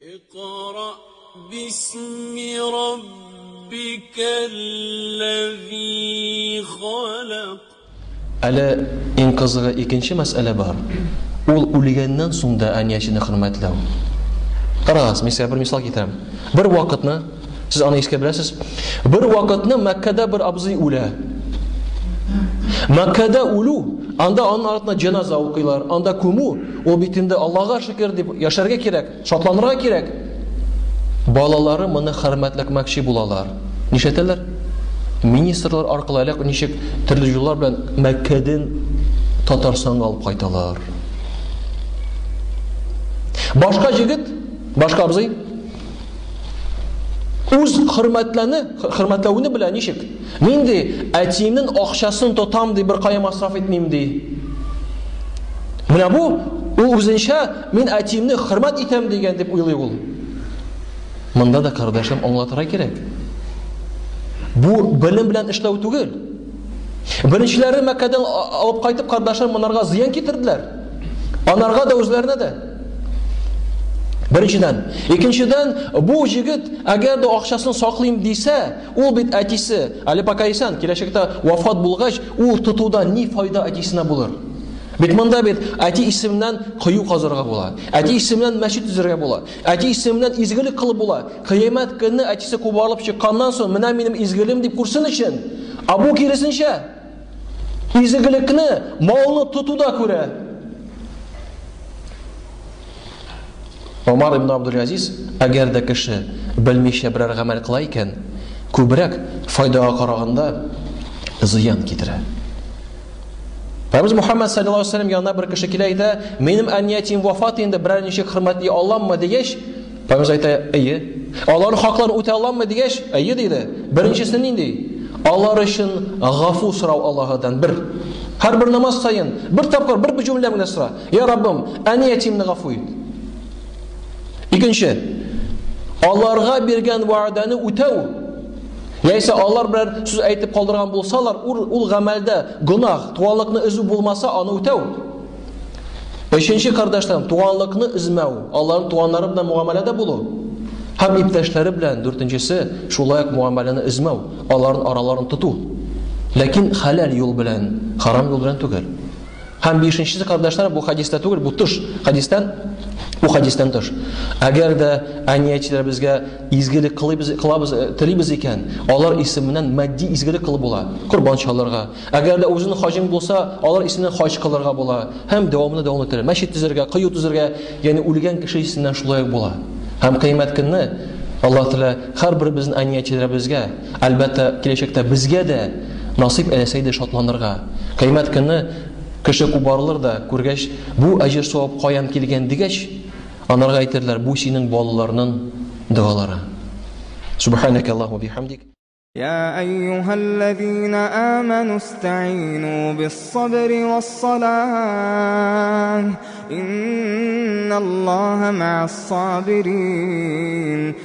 اقرأ باسم ربك الذي خلق. Әле иң кызыгы икенче мәсьәлә бар. Ул үлгәннән соң да әниячене хөрмәтләү. Карагыз, мин сезгә бер мисал китерәм. Бер вакытны, сез аны искә беләсез, бер вакытны Мәккәдә бер абзый үлә. Мәккәдә үлү, анда аның артына җеназа укыйлар, анда күмү, ул бит инде Аллага шөкер дип яшәргә кирәк, шатланырга кирәк. Балалары моны хөрмәтләмәкче булалар. Нишләтәләр? Министрлар аркылы әле ничек төрле юллар белән Мәккәдән Татарстанга алып кайталар. Башка җегет, башка абзый үз хөрмәтләүне белә ничек? Нинди әтиемнең акчасын тотам ди, бер кая масраф итмим ди. Менә бу ул үзенчә мин әтиемне хөрмәт итәм дигән дип уйлый ул. Монда да кардәшем аңлатырга кирәк. Бу белем белән эшләү түгел. Беренчеләре Мәккәдән алып кайтып кардәшләр монарга зыян китерделәр. Анарга да үзләренә дә. Беренчедән. Икенчедән, бу җегет әгәр дә акчасын саклыйм дисә, ул бит әтисе, әле пока исән, киләчәктә вафат булгач, ул тотудан ни файда әтисенә булыр? Бит монда бит әти исеменнән кою казырга була. Әти исеменнән мәчет төзергә була. Әти исеменнән изгелек кылып була. Кыямәт көнне әтисе кубарылып чыкканнан соң, менә минем изгелем дип күрсен өчен. Ә бу киресенчә, изгелекне малны тотуда күрә. Омар ибн Абдул-Азиз, әгәр дә кеше белмичә берәр гамәл кыла икән, күбрәк файдага караганда зыян китерә. Пәйгамбәребез Мухаммад саллаллаһу алейһи ва саллям янына бер кеше килә әйтә, минем әниятим вафат инде, берәр ничек хөрмәтли аламмы дигәч, Пәйгамбәребез әйтә, әйе. Аларның хакларын үтә аламмы дигәч, әйе диде. Беренчесе нинди? Алар өчен гафу сорау Аллаһыдан бер. Һәрбер намаз саен бер тапкыр бер җөмлә генә сора. Я Раббым, әниятимне гафу ит. Икенче, аларга биргән вәгъдәне үтәү. Яисә алар берәр сүз әйтеп калдырган булсалар, ул гамәлдә гөнаһ, туганлыкны өзү булмаса, аны үтәү. Өченче, кардәшләрем, туганлыкны өзмәү, аларның туганнары белән муамәләдә булу һәм иптәшләре белән, дүртенчесе, шулай ук муамәләне өзмәү, аларның араларын тоту. Ләкин хәләл юл белән, харам юл белән түгел. Һәм бишенчесе, кардәшләр, бу хәдистә түгел, бу тыш хәдистән, бу хәдистән тыш. Әгәр дә әниячеләр безгә изгелек кылыбыз, кылабыз, телибез икән, алар исеменнән матди изгелек кылып була. Корбан чалырга. Әгәр дә үзенең хаҗың булса, алар исеменнән хаҗ кылырга була. Һәм дәвамны дәвам итәргә, мәчет төзергә, кою төзергә, ягъни үлгән кеше исеменнән шулай ук була. Һәм кыямәт көнне Аллаһ Тәгалә һәрберебезнең әниячеләребезгә, әлбәттә, киләчәктә безгә дә насыйп әйләсә иде шатланырга. Кыямәт көнне кеше кубарылыр да, күргәч, бу әҗер савап каян килгән дигәч, анарга әйтерләр, бу синең балаларның догалары. Субханaka Аллаһу бихамдик. يا أيها الذين آمنوا استعينوا بالصبر والصلاة إن الله مع الصابرين.